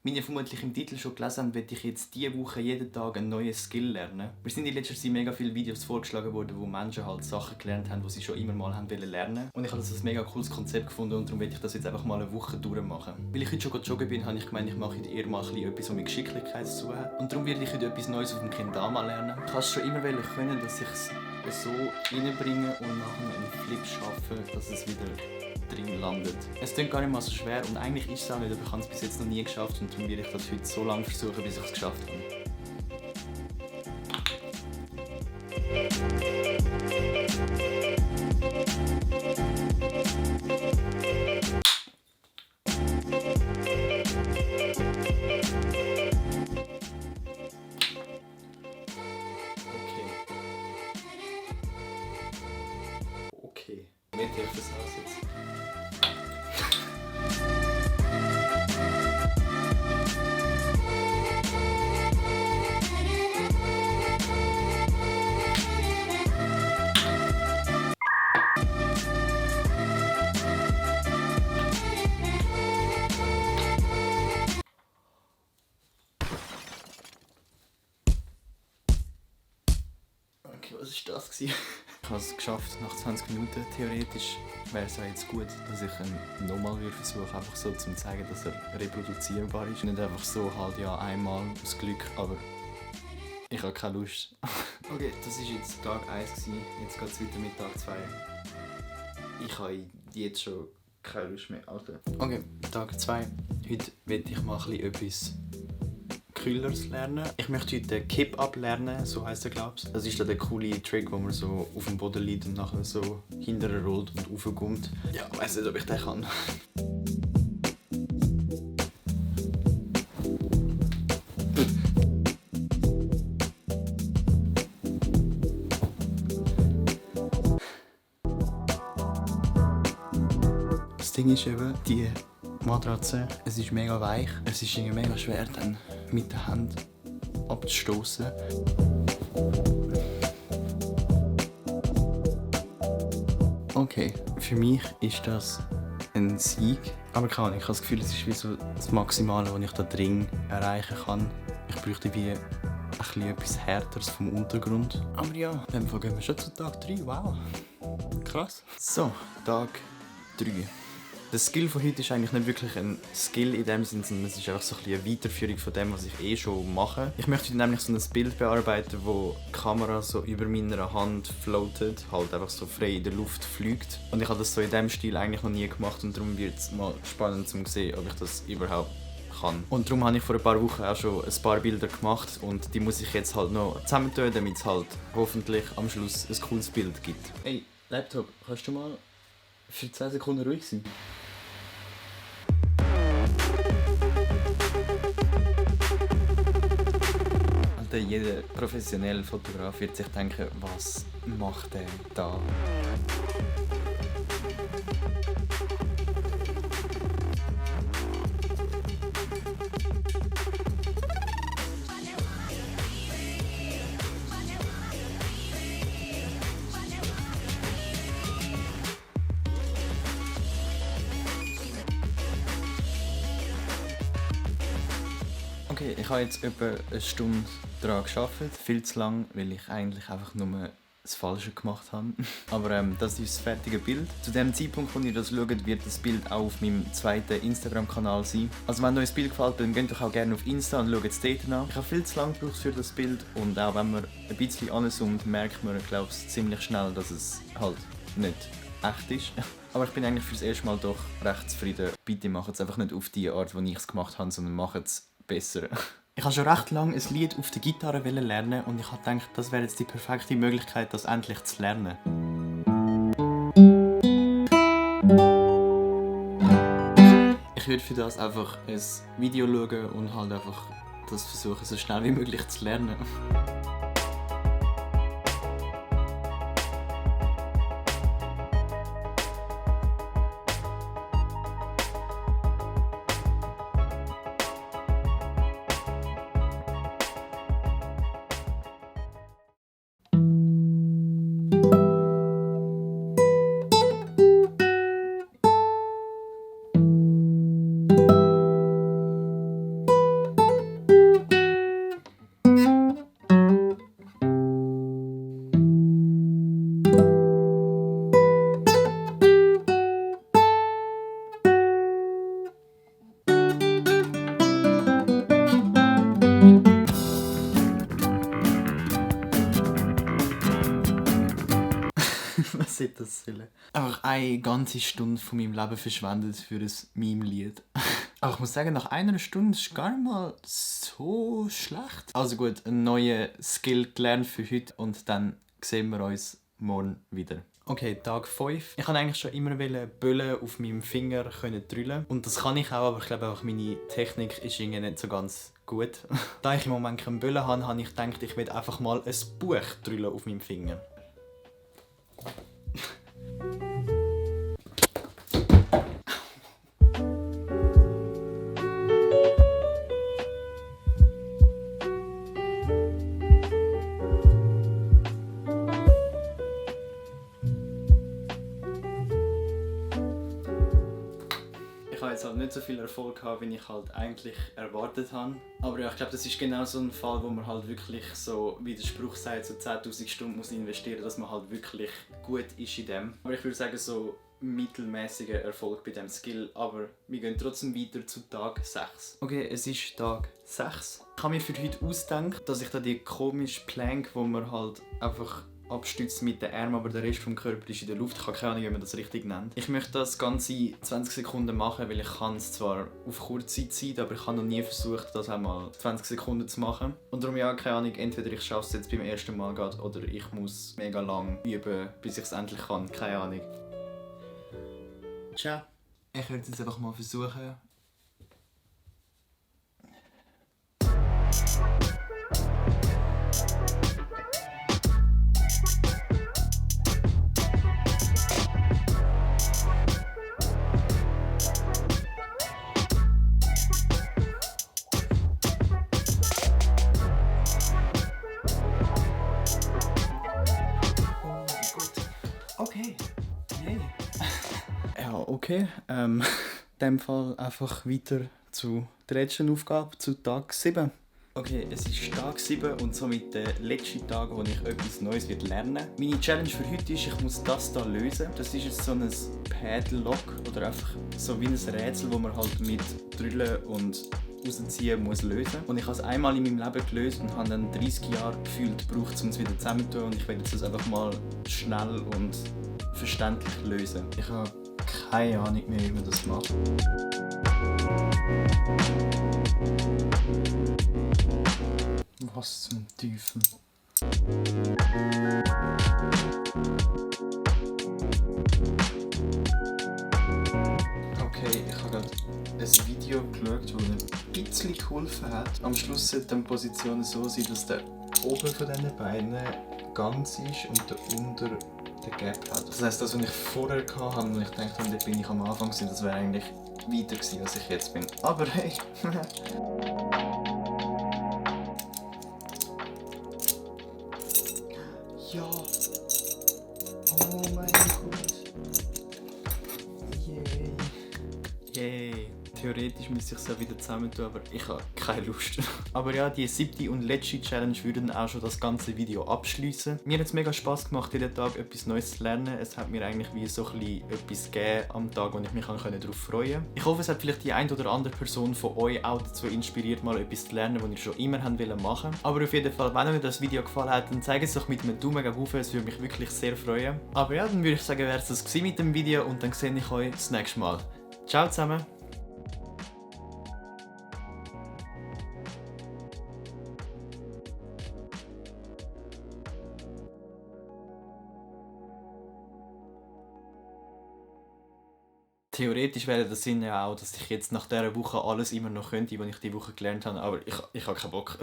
Wie ihr vermutlich im Titel schon gelesen habt, werde ich jetzt diese Woche jeden Tag ein neues Skill lernen. Mir sind in letzter Zeit mega viele Videos vorgeschlagen worden, wo Menschen halt Sachen gelernt haben, die sie schon immer mal haben lernen. Und ich habe das ein mega cooles Konzept gefunden und darum werde ich das jetzt einfach mal eine Woche durchmachen. Weil ich heute schon joggen bin, habe ich gemeint, ich mache heute eher mal etwas, was mit Geschicklichkeit zu tun hat. Und darum werde ich heute etwas Neues auf dem Kendama lernen. Ich habe es schon immer können, dass ich es so reinbringe und nachher einen Flip schaffe, dass es wieder drin landet. Es klingt gar nicht mal so schwer und eigentlich ist es auch nicht, aber ich habe es bis jetzt noch nie geschafft und darum werde ich das heute so lange versuchen, bis ich es geschafft habe. Okay. Mit hilft das aus jetzt. Okay, was war das? Ich habe es geschafft nach 20 Minuten. Theoretisch wäre es ja jetzt gut, dass ich ihn nochmal versuche, einfach so zu zeigen, dass er reproduzierbar ist. Nicht einfach so halt ja einmal aus Glück, aber ich habe keine Lust. Okay, das war jetzt Tag 1, jetzt geht es weiter mit Tag 2. Ich habe jetzt schon keine Lust mehr, Alter. Okay, Tag 2. Heute will ich mal etwas Kühlers lernen. Ich möchte heute Kip-Up lernen, so heisst er, glaube ich. Das ist der coole Trick, wo man so auf dem Boden liegt und nachher so hinterher rollt und raufkommt. Ja, ich weiss nicht, ob ich den kann. Das Ding ist eben, die Matratze, es ist mega weich. Es ist irgendwie mega schwer, dann mit der Hand abzustoßen. Okay, für mich ist das ein Sieg. Aber keine Ahnung, ich habe das Gefühl, es ist wie so das Maximale, was ich da drin erreichen kann. Ich bräuchte wie etwas Härteres vom Untergrund. Aber ja, dann gehen wir schon zu Tag 3. Wow, krass. So, Tag 3. Der Skill von heute ist eigentlich nicht wirklich ein Skill in dem Sinne, sondern es ist einfach so ein bisschen eine Weiterführung von dem, was ich schon mache. Ich möchte heute nämlich so ein Bild bearbeiten, wo die Kamera so über meiner Hand floatet, halt einfach so frei in der Luft fliegt. Und ich habe das so in diesem Stil eigentlich noch nie gemacht und darum wird es mal spannend zu sehen, ob ich das überhaupt kann. Und darum habe ich vor ein paar Wochen auch schon ein paar Bilder gemacht und die muss ich jetzt halt noch zusammentun, damit es halt hoffentlich am Schluss ein cooles Bild gibt. Hey, Laptop, kannst du mal für 2 Sekunden ruhig sein? Jeder professionelle Fotograf wird sich denken, was macht er da? Okay, ich habe jetzt etwa eine Stunde daran gearbeitet. Viel zu lang, weil ich eigentlich einfach nur das Falsche gemacht habe. Aber das ist das fertige Bild. Zu dem Zeitpunkt, wo ihr das schaut, wird das Bild auch auf meinem zweiten Instagram-Kanal sein. Also wenn euch das Bild gefällt, dann geht doch auch gerne auf Insta und schaut es dort nach. Ich habe viel zu lange gebraucht für das Bild und auch wenn man ein bisschen anzoomt, merkt man, glaube ich, ziemlich schnell, dass es halt nicht echt ist. Aber ich bin eigentlich für das erste Mal doch recht zufrieden. Bitte macht es einfach nicht auf die Art, wie ich es gemacht habe, sondern macht es besser. Ich habe schon recht lange ein Lied auf der Gitarre lernen und ich habe gedacht, das wäre jetzt die perfekte Möglichkeit, das endlich zu lernen. Ich würde für das einfach ein Video schauen und halt einfach das versuchen, so schnell wie möglich zu lernen. hätte das sollen. Einfach eine ganze Stunde von meinem Leben verschwendet für ein Meme-Lied. Aber ich muss sagen, nach einer Stunde ist es gar nicht mal so schlecht. Also gut, einen neuen Skill gelernt für heute und dann sehen wir uns morgen wieder. Okay, Tag 5. Ich wollte eigentlich schon immer Böllen auf meinem Finger drüllen. Und das kann ich auch, aber ich glaube auch meine Technik ist irgendwie nicht so ganz gut. Da ich im Moment keinen Böllen habe ich gedacht, ich will einfach mal ein Buch drüllen auf meinem Finger. Ich habe jetzt halt nicht so viel Erfolg gehabt, wie ich halt eigentlich erwartet habe. Aber ja, ich glaube, das ist genau so ein Fall, wo man halt wirklich so, wie der Spruch sagt, so 10'000 Stunden muss investieren, dass man halt wirklich gut ist in dem. Aber ich würde sagen, so mittelmäßiger Erfolg bei diesem Skill, aber wir gehen trotzdem weiter zu Tag 6. Okay, es ist Tag 6. Ich habe mir für heute ausgedacht, dass ich da die komische Plank, wo man halt einfach abstützt mit den Armen, aber der Rest vom Körper ist in der Luft. Ich habe keine Ahnung, wie man das richtig nennt. Ich möchte das Ganze 20 Sekunden machen, weil ich kann es zwar auf kurze Zeit, aber ich habe noch nie versucht, das einmal 20 Sekunden zu machen. Und darum ja, keine Ahnung, entweder ich schaffe es jetzt beim ersten Mal gerade oder ich muss mega lang üben, bis ich es endlich kann. Keine Ahnung. Ciao. Ich werde es jetzt einfach mal versuchen. Okay. Yay. Ja, okay. In dem Fall einfach weiter zu der letzten Aufgabe, zu Tag 7. Okay, es ist Tag 7 und somit der letzte Tag, wo ich etwas Neues lernen werde. Meine Challenge für heute ist, ich muss das hier lösen. Das ist jetzt so ein Padlock oder einfach so wie ein Rätsel, das man halt mit Drüllen und rausziehen muss lösen. Und ich habe es einmal in meinem Leben gelöst und habe dann 30 Jahre gefühlt gebraucht, um es wieder zusammenzutun. Und ich werde jetzt das einfach mal schnell und verständlich lösen. Ich habe keine Ahnung mehr, wie man das macht. Was zum Teufel? Okay, ich habe gerade ein Video geschaut, das mir ein bisschen geholfen hat. Am Schluss sollte die Position so sein, dass der oben von diesen Beinen ganz ist und der unter den Gap hat. Das heisst, das, was ich vorher hatte und ich dachte, dort bin ich am Anfang, das wäre eigentlich weiter gewesen, als ich jetzt bin. Aber hey! Ja! Oh mein Gott! Yay! Yay! Theoretisch müsste ich es ja wieder zusammentun, aber ich habe keine Lust. Aber ja, die 7. und letzte Challenge würde dann auch schon das ganze Video abschließen. Mir hat es mega Spass gemacht, jeden Tag etwas Neues zu lernen. Es hat mir eigentlich wie so etwas gegeben am Tag, wo ich mich darauf freuen konnte. Ich hoffe, es hat vielleicht die eine oder andere Person von euch auch dazu inspiriert, mal etwas zu lernen, was ihr schon immer machen wollt. Aber auf jeden Fall, wenn euch das Video gefallen hat, dann zeigt es doch mit einem Daumen hoch, es würde mich wirklich sehr freuen. Aber ja, dann würde ich sagen, wäre es das mit dem Video und dann sehe ich euch das nächste Mal. Ciao zusammen! Theoretisch wäre das Sinn ja auch, dass ich jetzt nach dieser Woche alles immer noch könnte, was ich diese Woche gelernt habe, aber ich habe keinen Bock.